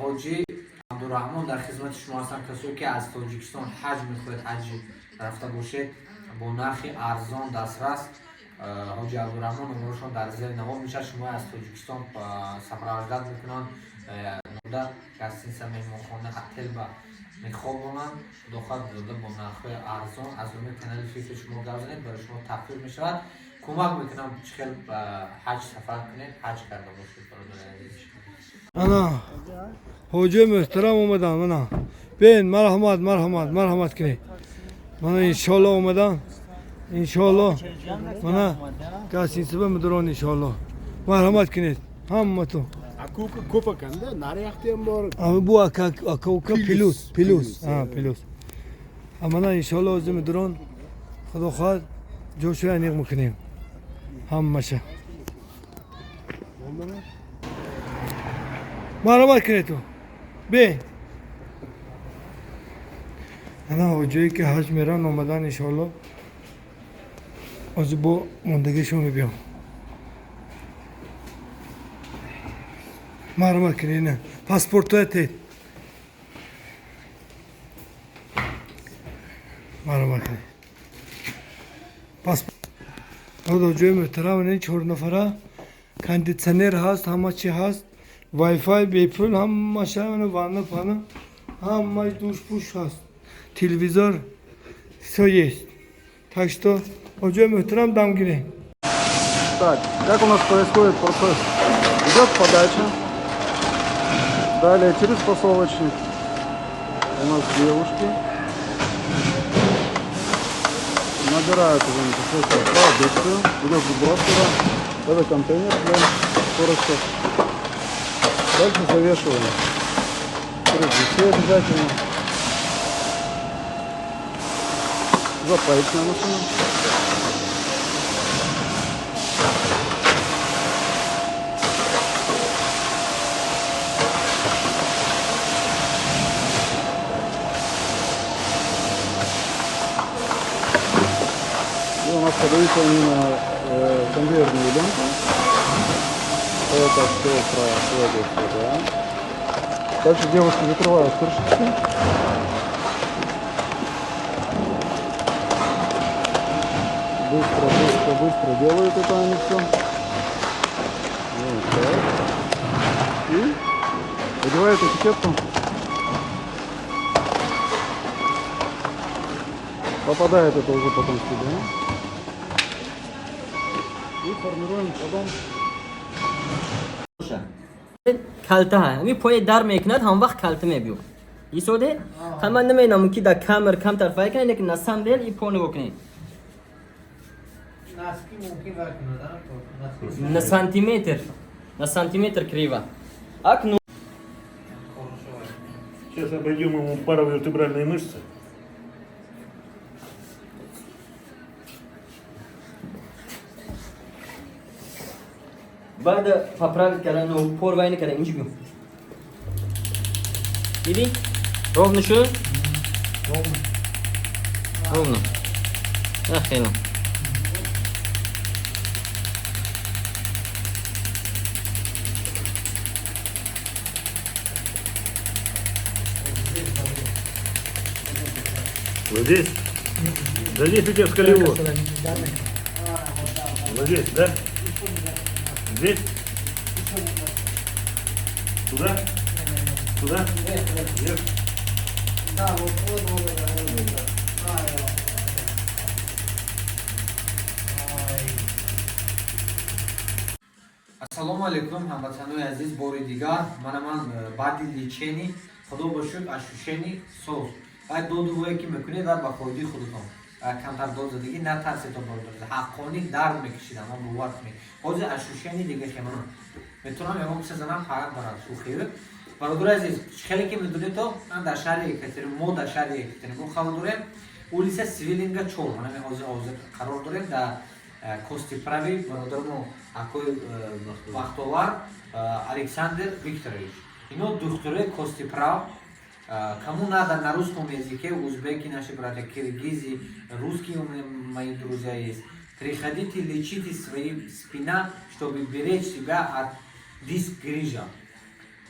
Ҳоҷӣ Абдураҳмон дар хизмати шумо ҳастанд. Касое ки аз Тоҷикистон ҳаҷ мехоҳед, ҳаҷи рафта бошед, бо нархи арзон дастрас. Ҳоҷи Абдураҳмон, номерошон дар зери навор мешавад. Шумо аз Тоҷикистон сопровождать мекунанд, нода гостиница, меҳмонхона, отель ба мехобонанд. Худо хоҳад, дода бо нархҳои арзон. Аз номи канали Фикри шумо гап занед, барои шумо тахфиф мешавад. Кӯмак мекунам, чӣ хел ба ҳаҷ сафар кунед, ҳаҷ карда бошед, бародари азиз. Ана ҳоҷои муҳтарам омадан. Мана бин, марҳамат, марҳамат, марҳамат кунед. Мана, иншоалло, омадан, иншоалло. Мана гостиница ба мудирон, иншоалло, марҳамат кунед ҳаматон. Aka ko'p ekanda, nariyoqda ham bor. Bu aka, aka, uka, плюс, плюс, плюс. Мана, иншоалло, o'zi mudiron, xudo xohlasa, jo'shib aniq мекунем ҳамаша. Марҳамат кунед ту бе. Ана ҳоҷое ки ҳаҷ меран омадан, иншоалло. Ҳозир бо мондагишон мебиём. Марҳамат кунед, ина паспортҳоя тед. Марҳамат кунед, паспорт. Ҳоҷои муҳтарам, ин чор нафара, кондитсионер ҳаст, ҳама чи ҳаст, вайфай бепул, ҳамаша, ванна пана, ҳамаш, душ пуш ҳаст, телевизор, все есть. Так что, ҳоҷои муҳтарам, дам гирем. Так, как у нас происходит процесс? Идет подача. Далее через фасовочник у нас девушки набирают уже непосредственно продукцию. Идет сброс туда. Это контейнер для корочек. Дальше завешиваем. Через весы обязательно. Запаечная машина. И у нас подаются они на конвейерную ленту. Это все проходит сюда. Дальше девушки закрывают крышечки. Быстро, быстро, быстро делают это они все. Вот так. И одевают этикетку. Попадает это уже потом сюда. И формируем потом. Калта ҳами пои дар мекунад, ҳам вақт калта мебиёд. Исоде ҳама намедонам, ки дар камер камтар файр кунад, лекин на самом деле и по нигоҳ кунед. Носки мумкин вай кунад. На сантиметр, на сантиметр криво акну. Сейчас обойдем ему паравертебральные мышцы. Баъд поправить кардан, ну пор вай накардан, инҷи бю, дидӣ, ровно шуд, ровно, хеле. Вот здесь? Да здесь у тебя сколиоз. Вот здесь, да? Здесь? Туда? Туда? Вверх? Да, вот, вот, вот, вот, вот. Ай, ай. Ассалому алайкум, ҳамватанои азиз, бори дигар. Мана ман баъди лечение, худо ба шукр, ощущение соз. Вай додувое ки мекунед, вай ба фоидаи худатон. Камтар дод задагӣ, натарсед, бародар. Ҳаққонӣ дард мекашидам, ман, бовар кунед. Ҳозир ощущение дига хемана. Метавонам ягон киса занам, фақат барад шӯхӣ. Бародари азиз, хеле ки медонед, то ман дар шаҳри Екатерин, мо дар шаҳри Екатеринбург қарор дорем. Улица Свилинга 4. Мана ҳозир қарор дорем дар Костиправи бародармо акои Бахтовар Александр Викторович. Ино духтурои Костиправ. Кому надо на русском языке, узбеки наши братья, киргизы, русские у меня мои друзья есть. Приходите, лечите свои спина, чтобы беречь себя от диск грыжа.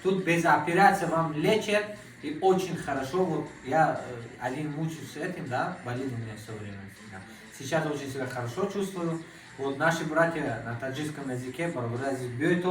Тут без операции вам лечат, и очень хорошо. Вот я один мучаюсь этим, да, болит у меня все время. Сейчас очень себя хорошо чувствую. Вот наши братья на таджикском языке, бародари азиз, биёед,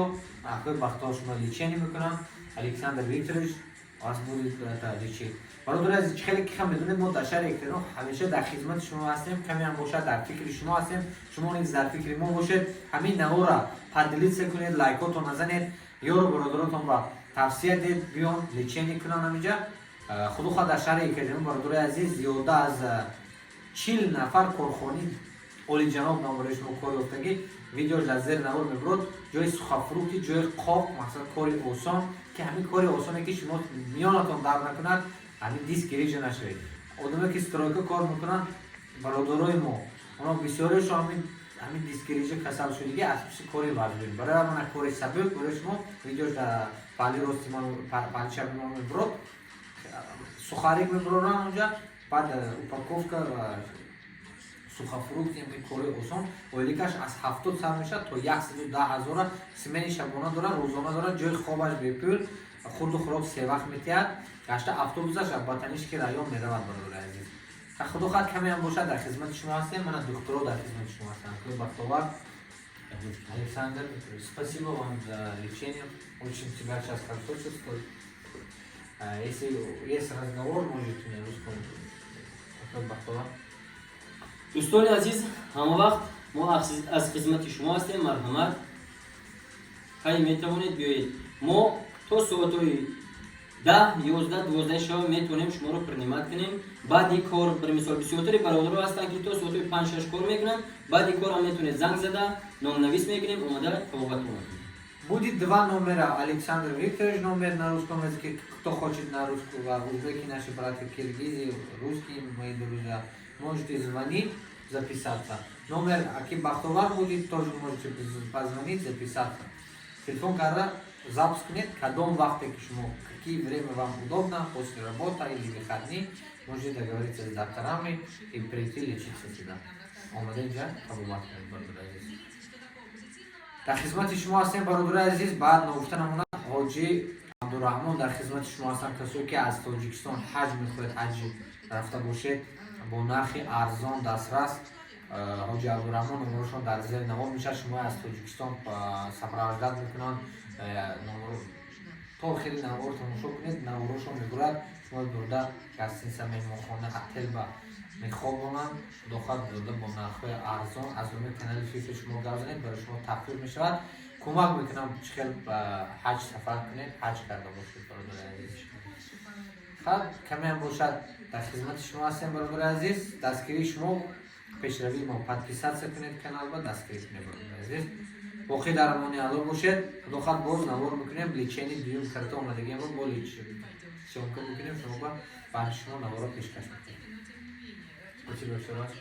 акои Бахтовар шумо лечение мекунам. Александр Викторович вас будет это лечить. Бародари азиз, хеле ки хам медонед, мо дар шаҳри Екатеринбург ҳамеша дар хизмати шумо ҳастем, каме ҳам бошад, дар фикри шумо ҳастем, шумо низ дар фикри мо бошед. Ҳамин навора поделиться кунед, лайкотон назанед, ёру бародаротон ба тавсия диҳед, биён лечение кунанд ҳаминҷа. Худо хоҳад, дар шаҳри Екатеринбург, бародари азиз, зиёда аз 40 нафар корхони олиҷаноб ном барои шумо кор ёфтагӣ. Видеош дар зери навор мебурод. Ҷои сухофрукты, ҷои қоқ, мақсад, кори осон, ки ҳамин кори осоне, ки шумо миёнатон дард накунад, ҳамин диск грыжа нашавед. Одаме, ки стройка кор мекунанд, бародарои мо, оно бисёриашон ҳамин диск грыжа касал шудагӣ аз пиши кори вазбин. Барои мана кори сабук барои шумо, видеош дар пали рости ман, пали чапи ман мебурод. Сухарик мебурорам онҷа, баъд упаковка, сухофрукт, ин кори осон. Ойликаш аз 70 сар мешавад то 110 ҳазора. Сменаи шабона дорад, рӯзона дорад, ҷои хобаш бепул, хурду хӯрок се вақт метиҳад, гашта автобусаш аз Ботанический район меравад. Бародари азиз, худо хоҳад, каме ҳам бошад, дар хизмати шумо ҳастем. Мана духтуро дар хизмати шумо ҳастанд. Бахтовар, Александр, спасибо вам за лечение. Очень себя сейчас хорошо чувствую. Если есть разговор, можете на русском. Бахтовар. Дӯстони азиз, ҳама вақт мо аз хизмати шумо ҳастем. Марҳамат, кай метавонед, биёед. Мо то соатҳои 10, 11, 12 шаба метавонем шуморо принимать кунем. Баъди кор, бір мисол, бисёртари бародаро ҳастанд, ки то соатҳои 5, 6 кор мекунанд. Баъди кор ҳам метавонед занг зада, номнавис мекунем, омада табобатон мекунем. Будет два номера. Александр Викторович номер на русском языке. Кто хочет на русском, узбеки, наши братья, киргизы, русские, мои друзья, можете звонить, записаться. Номер Аки Бахтовар будет, тоже можете позвонить, записаться. Телефон карда запуск нет, кадом вақте ки шумо, какие время вам удобно, после работы или выходные, можете договориться с докторами и прийти лечиться сюда. Омада инҷа табобат кунед, бародари азиз. Дар хизмати шумо ҳастем, бародари азиз. Баъд ногуфта намонад, ҳоҷӣ Абдураҳмон дар хизмати шумо ҳастанд. Касое ки аз Тоҷикистон ҳаҷ мехоҳед, ҳаҷ рафта бошед, бо нархи арзон дастрас. Ҳоҷи Абдураҳмон номерошон дар зери навор мешавад. Шумо аз Тоҷикистон сопровождать мекунанд. То охири навор тамошо кунед, наворошон мегӯрад. Шумо бурда гостиница, меҳмонхона, отел ба мехобонанд. Худохоҳад, бурда бо нархҳои арзон. Аз рӯи канали фикри шумо гап занед, барои шумо тахфиф мешавад. Кӯмак мекунам, чӣ хел ба ҳаҷ сафар кунед, ҳаҷ карда бошед, бародари азиз. Хаб, камеам бошад, дар хизмати шумо ҳастем, бародари азиз. Дастгирии шумо пешравии мо. Подписаться кунед канал ба, дастгирӣ кунед, бародари азиз. Боқӣ дар амони Аллоҳ бошед. Худохоҳад, боз навор мекунем. Лечение дуюм карта омадагиамро бо съёмка мекунем, шумо ба баъди шумо наворо пешкаш мекунем. Спасибо еще раз.